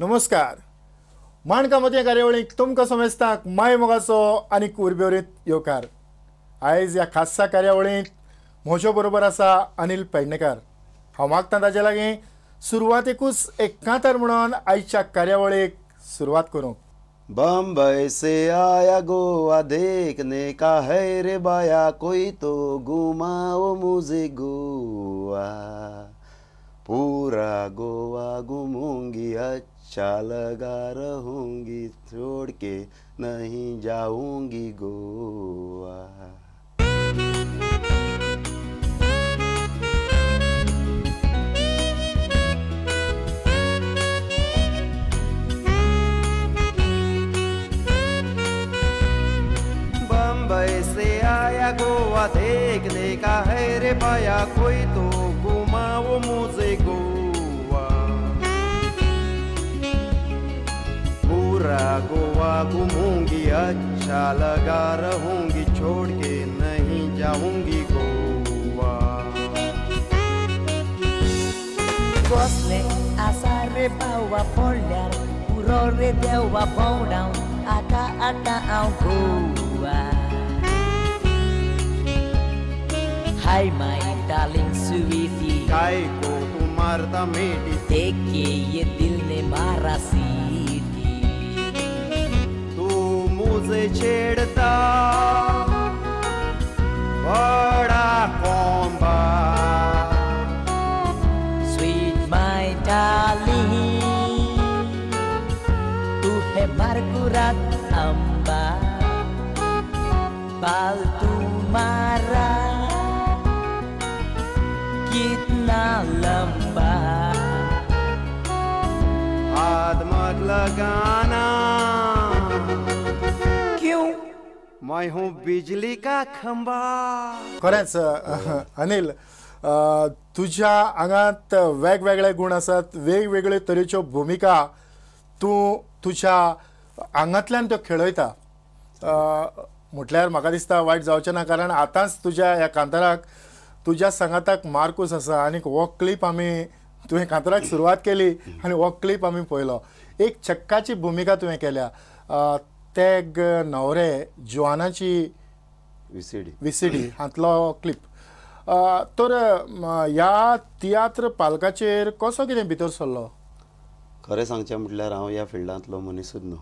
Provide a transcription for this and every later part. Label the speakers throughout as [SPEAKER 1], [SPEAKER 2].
[SPEAKER 1] नमस्कार. माणका मोतयां कार्यावळीक तुमकां समेस्तांक माय मोगाचो आनी उर्बेवरीत येवकार. आयज ह्या खासा कार्यावळींत म्हज्या बरोबर आसा अनिल पेडणेकार. हांव मागतां ताजे लागीं सुरवातेकूच एक कांतार म्हणून आयच्या कार्यावळीक सुरवात करूंक.
[SPEAKER 2] बम्बई से आया गोवा देखने का है रे बाया, कोई तो घुमाओ मुझे गोवा, पूरा गोवा घूमूंगी, अच्छा लगा रहूंगी, छोड़ के नहीं जाऊंगी गोवा. बम्बई से आया गोवा देखने का है रे बाया, कोई तो घुमाओ मुझे गोवा, पूरा गोवा घूमूंगी, अच्छा लगा रहूंगी, छोड़ के नहीं जाऊंगी गोवा.
[SPEAKER 3] कसले आसा रे बावा पडल्यार पुरो रे देवा भोंवडाव आतां आतां हांव गोवा. हाय my darling Sweety,
[SPEAKER 2] काय को तू मारता मेटी,
[SPEAKER 3] देखे ये दिल ने मारा सीटी,
[SPEAKER 2] तू मुझे छेड़ता बड़ा कोंबा,
[SPEAKER 3] स्वीट my darling तू है मारकुरात अंबा, बाल तू मारा कितना लंबा,
[SPEAKER 2] हाथ मत लगाना
[SPEAKER 3] क्यों
[SPEAKER 2] मैं हूँ बिजली का खंबा.
[SPEAKER 1] खरेंच अनिल, तुझ्या आंगांत वेगवेगळे गुण आसात, वेगवेगळे तरेच्यो भुमिका तूं तुज्या आंगांतल्यान त्यो खेळयता. म्हटल्यार म्हाका दिसता वायट जावचें ना, कारण आतांच तुज्या ह्या कांताराक तुज्या सांगाताक मार्कूस आसा आनी हो क्लिप आमी तुवें कांताराक सुरवात केली आनी हो क्लिप आमी पळयलो. एक चक्काची भुमिका तुवें केल्या, तेग न्हवरे जुवानाची विसिडी हांतलो क्लिप. तर ह्या तियात्र पालकाचेर कसो कितें भितर सरलो?
[SPEAKER 2] खरें सांगचें म्हटल्यार हांव ह्या फिल्डांतलो मनीसूच न्हू,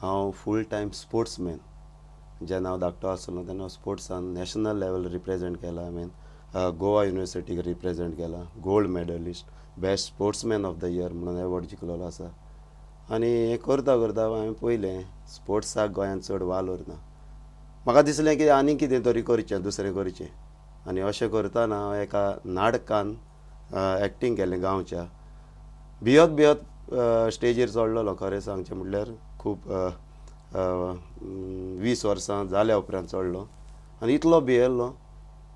[SPEAKER 2] हांव फूल टायम स्पोर्ट्समॅन. जेन्ना हांव धाकटो आसलो तेन्ना हांव स्पोर्ट्सान नॅशनल लेवल रिप्रेजेंट केला, हांवें गोवा युनिवर्सिटीक रिप्रेजेंट केला, gold medalist, best sportsman of the year म्हणून एवॉर्ड जिखलेलो आसा. आनी हें करता करता हांवें पळयलें स्पोर्ट्साक गोंयांत चड वालोर ना. म्हाका दिसलें की आनी कितें तरी करचें, दुसरें करचें. आनी अशें करतना हांव एका नाटकान एक्टींग केलें गांवच्या. भियत भियत स्टेजीर चडलेलो. खरें सांगचें म्हटल्यार खूब 20 वर्सां जाल्या उपरांत चडलो आनी इतलो भियेल्लो,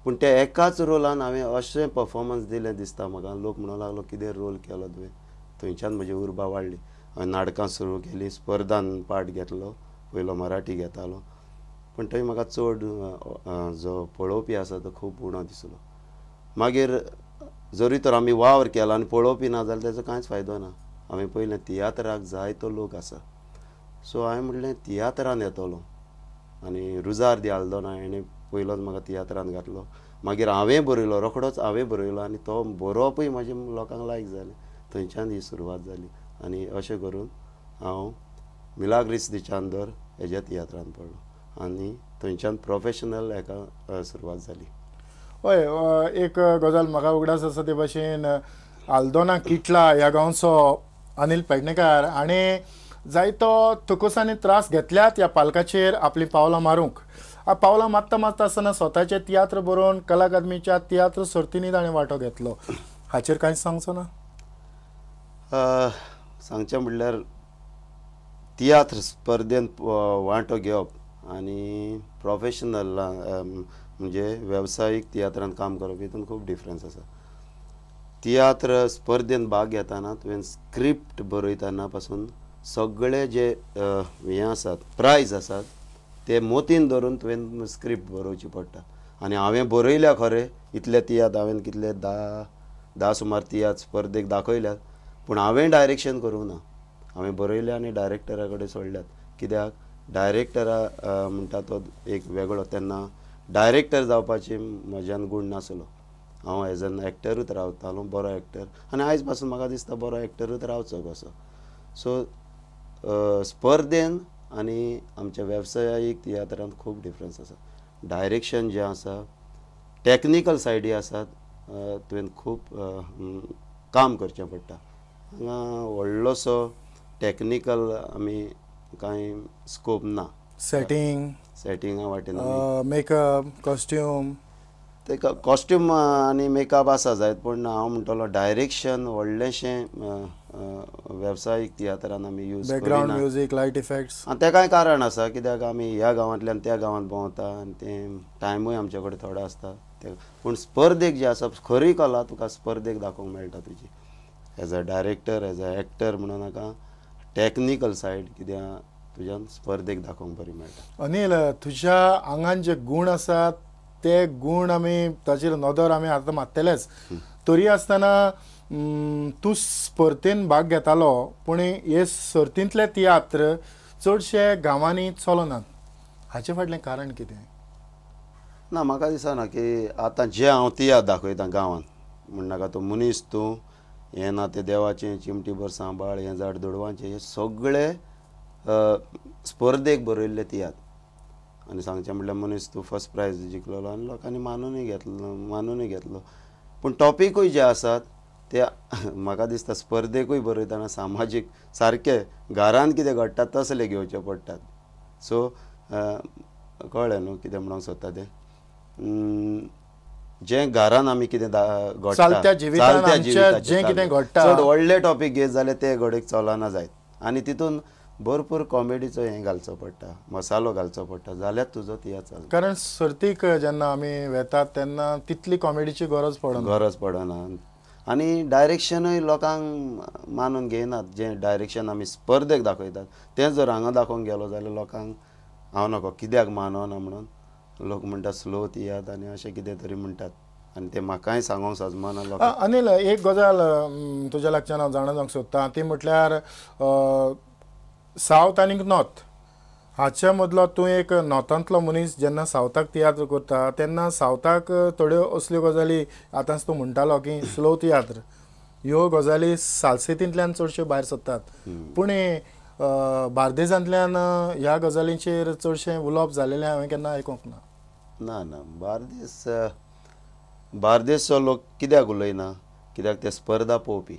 [SPEAKER 2] पूण त्या एकाच रोलान हांवें अशें परफॉर्मन्स दिलें दिसता म्हाका. लोक म्हणूंक लागलो कितें रोल केलो तुवें. थंयच्यान म्हजी उर्बा वाडली. हांवें नाटकां सुरू केलीं, स्पर्धान पार्ट घेतलो, पयलो मराठी घेतालो, पूण थंय म्हाका चड जो पळोवपी आसा तो खूब उणो दिसलो. मागीर जरी तर आमी वावर केला आनी पळोवपी ना जाल्यार तेजो कांयच फायदो ना. हांवें पयलें तियात्राक जायतो लोक आसा, सो हांवें म्हणलें तियात्रान येतलो. आनी रुजार दी आल्दोना हेणें पयलोच म्हाका तियात्रान घातलो. मागीर हांवें बरयलो, रोखडोच हांवें बरयलो आनी तो बरोवपूय म्हाजें लोकांक लायक जालें. थंयच्यान ही सुरवात जाली आनी अशें करून हांव मिलाग्रीस दी चांदर हेज्या तियात्रान पडलो आनी थंयच्यान प्रोफेशनल हेका सुरवात जाली.
[SPEAKER 1] हय, एक गजाल म्हाका उगडास आसा ते भाशेन आल्दोना किटला ह्या गांवचो अनिल पेडणेकार हाणें जायतो थकसांनी त्रास घेतल्यात ह्या पालकाचेर आपलीं पावलां मारूंक. पावलां मारता मारता आसतना स्वताचे तियात्र बरोवन कला अकादमीच्या तियात्र सर्तींनी ताणें वांटो घेतलो. हाचेर कांयच सांगचो ना?
[SPEAKER 2] सांगचें म्हणल्यार तियात्र स्पर्धेंत वांटो घेवप आनी प्रोफेशनल म्हणजे वेवसायीक तियात्रांत काम करप हितून खूब डिफरन्स आसा. तियात्र स्पर्धेंत भाग घेतना तुवें स्क्रिप्ट बरयतना पासून सगळे जे हें आसात प्रायज आसात ते मोतीन धरून तुवें स्क्रिप्ट बरोवची पडटा. आनी हांवें बरयल्या खरें इतले तियात्र हांवें कितले 10 सुमार तियात्र स्पर्धेक दाखयल्यात, पूण हांवें डायरेक्शन करूंक ना. हांवें बरयले आनी डायरेक्टरा कडेन सोडल्यात. कित्याक डायरेक्टरा म्हणटा तो एक वेगळो, तेन्ना डायरेक्टर जावपाची म्हज्यान गूण नासलो. हांव एज एन एक्टरूच रावतालो, बरो एक्टर, आनी आयज पासून म्हाका दिसता बरो एक्टरूच रावचो कसो. सो स्पर्धेन आनी आमच्या वेवसायीक तियात्रांत खूब डिफरन्स आसा. डायरेक्शन जें आसा, टॅक्निकल सायडी आसात, तुवें खूब काम करचें पडटा. हांगा व्हडलोसो टॅक्निकल आमी कांय स्कोप ना.
[SPEAKER 1] सेटिंग
[SPEAKER 2] सेटिंगा वाटेन
[SPEAKER 1] मेकअप, कॉस्ट्यूम,
[SPEAKER 2] ते कॉस्ट्यूम आनी मेकअप आसा जायत, पूण हांव म्हणटलो डायरेक्शन व्हडलेंशें वेवसायीक तियात्रान आमी use
[SPEAKER 1] background music, light effects.
[SPEAKER 2] आनी तें कांय कारण आसा कित्याक आमी ह्या गांवांतल्यान त्या गांवांत भोंवता आनी तें टायमूय आमचे कडेन थोडो आसता. पूण स्पर्धेक जे आसा खरी कला तुका स्पर्धेक दाखोवंक मेळटा तुजी as a director, as a actor म्हणून नाका, टॅक्निकल सायड कित्याक तुज्यान स्पर्धेक दाखोवंक बरी मेळटा.
[SPEAKER 1] अनिल, तुज्या आंगान जे गूण आसात ते गूण आमी ताचेर नदर आमी आतां मारतलेच, तरी आसतना तूं स्पर्धेन भाग घेतालो, पूण हे सर्तींतले तियात्र चडशे गांवांनी चलनात, हाचे फाटलें कारण कितें?
[SPEAKER 2] ना, म्हाका दिसना की आतां जे हांव तियात्र दाखयता गांवांत म्हणनाका तूं मनीस तूं हें ना तें देवाचें चिमटीभर सांबाळ, हें झाड दुडवांचें, हे सगळे स्पर्धेक बरयल्ले तियात्र. आनी सांगचें म्हटल्यार मनीस तूं फर्स्ट प्रायज जिखलेलो आनी लोकांनी मानूनय घेतलो, मानूनय घेतलो. पूण टॉपिकूय जे आसात ते म्हाका दिसता स्पर्धेकूय बरयतना सामाजीक सारके घरान कितें घडटा तसले घेवचे पडटात. सो कळ्ळें न्हू कितें म्हणूंक सोदता तें, जें घरान आमी कितें घडटा
[SPEAKER 1] चलत्या जिवितांत जें कितें घडटा,
[SPEAKER 2] चड व्हडले टॉपीक घेत जाल्यार ते घडयेक चलना जायत आनी तितून भरपूर कॉमेडीचो हें घालचो पडटा, मसालो घालचो पडटा, जाल्यार तुजो तियात्र चलता.
[SPEAKER 1] कारण सर्तीक जेन्ना आमी वेतात तेन्ना तितली कॉमेडीची गरज पडना,
[SPEAKER 2] गरज पडना. आनी डायरेक्शनूय लोकांक मानून घेयनात. जें डायरेक्शन आमी स्पर्धेक दाखयतात तें जर हांगा दाखोवंक गेलो जाल्यार लोकांक हांव नको कित्याक मानवना म्हणून लोक म्हणटात स्लो तियात्र आनी अशें कितें तरी म्हणटात, आनी तें म्हाकाय सांगोंक सजमना लोकांक.
[SPEAKER 1] अनिल, एक गजाल तुज्या लागच्यान हांव जाणा जावंक सोदतां, ती म्हटल्यार सावथ आनी नॉर्थ हाच्या मदलो तूं एक नॉर्थांतलो मनीस जेन्ना सावथाक तियात्र करता तेन्ना सावथाक थोड्यो असल्यो गजाली आतांच तूं म्हणटालो की स्लो तियात्र ह्यो गजाली सालसेतींतल्यान चडश्यो भायर सरतात, पूण बार्देजांतल्यान ह्या गजालींचेर चडशें उलोवप जालेलें हांवें केन्ना आयकूंक ना.
[SPEAKER 2] ना ना, बार्देस बार्देसचो लोक कित्याक उलयना, कित्याक ते स्पर्धा पळोवपी,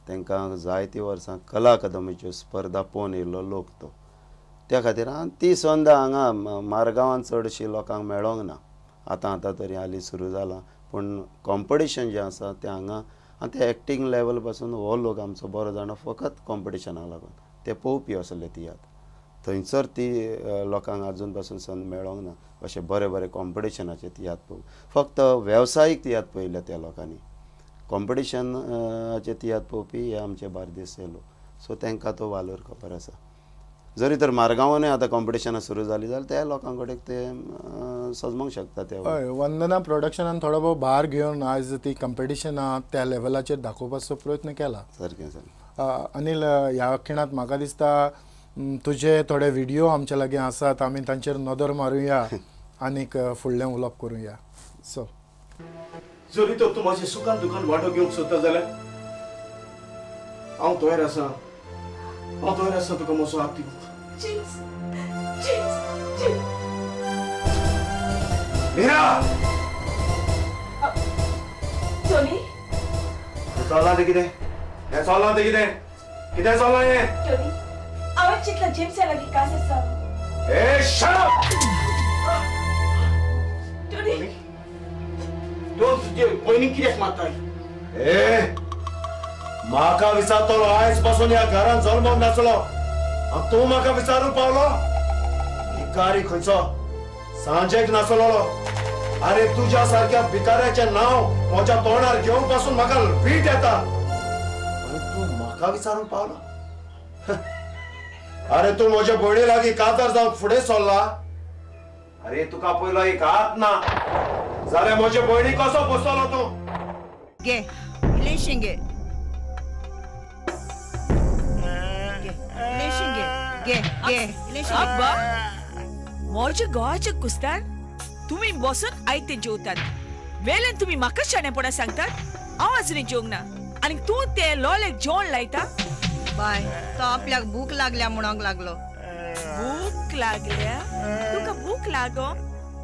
[SPEAKER 2] तांकां जायतीं वर्सां कला अकादमीच्यो स्पर्धा पळोवन येयल्लो लोक तो, त्या खातीर आनी ती संद हांगा मारगांवान चडशी लोकांक मेळोंक ना. आतां आतां तरी हालीं सुरू जालां, पूण कॉम्पिटिशन जें आसा तें हांगा आनी ते एक्टींग लेवल पासून हो लोक आमचो बरो जाणा फकत कॉम्पिटिशनाक लागून ते पळोवपी असले तियात्र, थंयसर ती लोकांक आजून पासून संद मेळोंक ना अशे बरे बरे कॉम्पिटिशनाचे तियात्र पळोवंक. फक्त वेवसायीक तियात्र पळयले त्या लोकांनी, कॉम्पिटिशनाचे तियात्र पळोवपी हे आमचे बार्देसचे लोक, सो तांकां तो वालोर खबर आसा. जरी तर मारगांवानूय आतां कॉम्पिटिशनां सुरू जालीं जाल्यार त्या लोकां कडेन ते सजमोंक शकता. ते
[SPEAKER 1] हय, वंदना प्रोडक्शनान थोडो भोव भार घेवन आयज ती कॉम्पिटिशनां त्या लेवलाचेर दाखोवपाचो प्रयत्न केला.
[SPEAKER 2] सारकें सारकें.
[SPEAKER 1] अनिल, ह्या खिणांत म्हाका दिसता तुजे थोडे व्हिडियो आमच्या लागीं आसात, आमी तांचेर नदर मारुया आनीक फुडलें उलोवप करुया. सो
[SPEAKER 4] जरी तर तूं म्हजें सुखान दुखान वांटो घेवंक सोदता जाल्यार हांव तयार आसा, हांव तयार आसा तुका म्हजो हात दिवंक. मीरा!
[SPEAKER 5] टोनी?
[SPEAKER 4] चल्लां तें कितें? हें चल्लां तें कितें? कितें चल्लां हें?
[SPEAKER 5] टोनी, हांवें चिंतलां जेम्सा लागीं काजार जावं.
[SPEAKER 4] ए, shut up!
[SPEAKER 5] Tony!
[SPEAKER 4] तूं तुजे भयणीक कित्याक मारताय? ए, म्हाका विचारतलो आयज पासून ह्या घरान जल्मोंक नासलो आनी तूं म्हाका विचारूंक पावलो? भिकारी खंयचो, सांजेक नासलो. अरे तुज्या सारक्या भिकाऱ्याचें नांव म्हज्या तोंडार घेवंक पासून म्हाका वीट येता आनी तूं म्हाका विचारूंक पावलो? अरे तूं म्हज्या भयणी लागीं काजार जावंक फुडें सरला? अरे तुका पयलो एक हात ना जाल्यार म्हजे भयणी कसो बसतलो तूं?
[SPEAKER 6] घे इल्लेशें घे. घे घे.
[SPEAKER 5] अब्बा, म्हज्या घोवाच्या कुस्तार तुमी बसून आयते जेवतात. वेल्यान तुमी म्हाका शाणेपणा सांगतात. हांव अजून जेवंक ना आनी तूं ते लोलेक जेवण लायता.
[SPEAKER 6] बाय, तो आपल्याक भूक लागल्या म्हणूंक लागलो.
[SPEAKER 5] भूक लागल्या? तुका भूक लागो?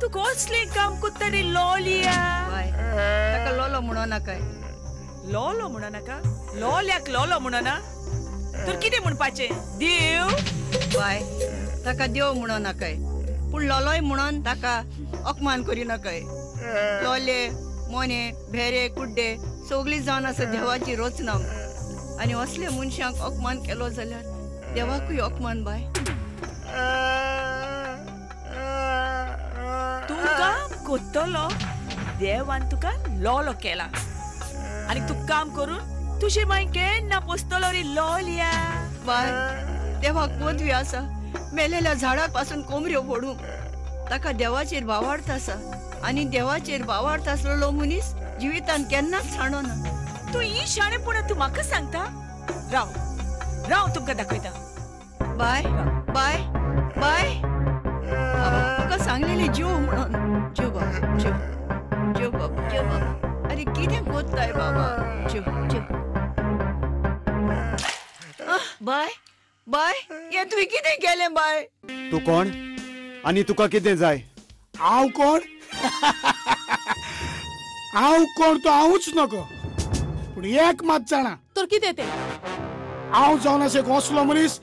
[SPEAKER 5] तूं कसलें काम कोत्ता रे लोलिया?
[SPEAKER 6] बाय, ताका लोलो म्हणो नाकाय.
[SPEAKER 5] लोलो म्हणो नाका? लोल्याक लोलो म्हणो ना तर कितें म्हणपाचें? देव?
[SPEAKER 6] बाय, ताका देव म्हणो नाकाय, पूण लोलोय म्हणून ताका अपमान करी नाकाय. लोले, मोने, भेरे, कुड्डे सगळीं जावन आसा देवाची रचना. आनी असले मनशांक अपमान केलो जाल्यार देवाकूय अपमान. बाय,
[SPEAKER 5] तूं काम कोत्तलो, देवान तुका लोलो केला आनी तूं काम करून तुजे माय केन्ना पोसतलो रे लोलिया.
[SPEAKER 6] बाय, देवाक पदवी आसा मेलेल्या झाडा पासून कोमऱ्यो फोडूंक. ताका देवाचेर भावार्थ आसा आनी देवाचेर भावार्थ आसलेलो मनीस जिवितान केन्नाच शाणो ना.
[SPEAKER 5] तूं ही शाणेपणा तूं म्हाका सांगता? राव राव, तुमकां दाखयता.
[SPEAKER 6] बाय बाय बाय, तुका सांगलेलें जीव म्हणून. जीव बाबा, जीव जीव बाबा, जीव बाबा. अरे कितें कोत्ताय बाबा? जीव जीव. बाय बाय, हें तुवें कितें केलें बाय?
[SPEAKER 4] तूं कोण आनी तुका कितें जाय?
[SPEAKER 7] हांव कोण? हांव कोण तो हांवूच नको, पूण एक मात जाणा.
[SPEAKER 8] तर कितें तें?
[SPEAKER 7] हांव जावन आसा एक असलो मनीस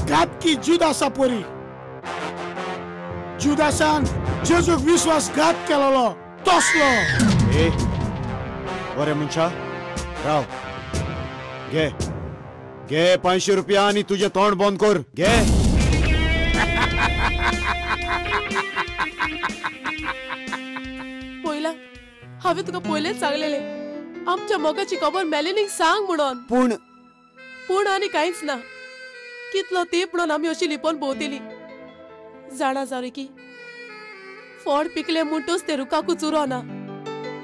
[SPEAKER 7] घातकी जुदासा पोरी. जुदासान जेजूक विश्वासघात केलेलो तसलो.
[SPEAKER 4] ए बरें मनशा, राव. घे घे 500 रुपया आनी तुजें तोंड बंद कर. घे.
[SPEAKER 8] पयला हांवें तुका पयलेच सांगलेलें आमच्या मोगाची खबर मेलेनीक सांग म्हणून.
[SPEAKER 4] पूण
[SPEAKER 8] पूण आनी कांयच ना. कितलो तेंप म्हणून आमी अशी लिपोवन भोंवतली. जाणा जावं की फळ पिकले म्हणटूच ते रुखाकूच उरो ना.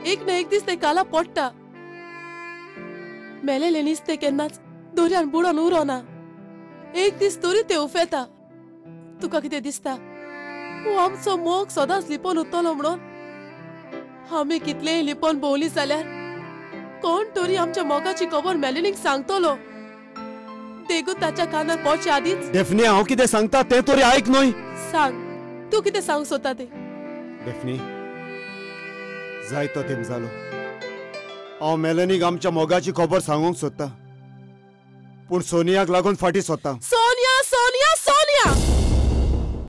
[SPEAKER 8] एक ना एक दीस ते काला पडटा. मेलेले नुस्तें केन्नाच दर्यान बुडोन उरो ना. एक दीस तरी ते उफेता. तुका कितें दिसता हो आमचो मोग सदांच लिपोवन उरतलो म्हणून? आमी कितलेय लिपोवन भोंवली जाल्यार कोण तरी आमच्या मोगाची खबर मेलेनीक सांगतलो. देगून ताच्या कानार पडचे आदींच.
[SPEAKER 4] डेफनी, हांव कितें सांगता तें तरी आयक न्हय.
[SPEAKER 8] सांग, तूं कितें सांगूंक सोदता तें.
[SPEAKER 4] डेफनी, जायतो तेंप जालो हांव मेलनीक आमच्या मोगाची खबर सांगूंक सोदता, पूण सोनियाक लागून फाटीं सोदता.
[SPEAKER 8] सोनिया, सोनिया, सोनिया.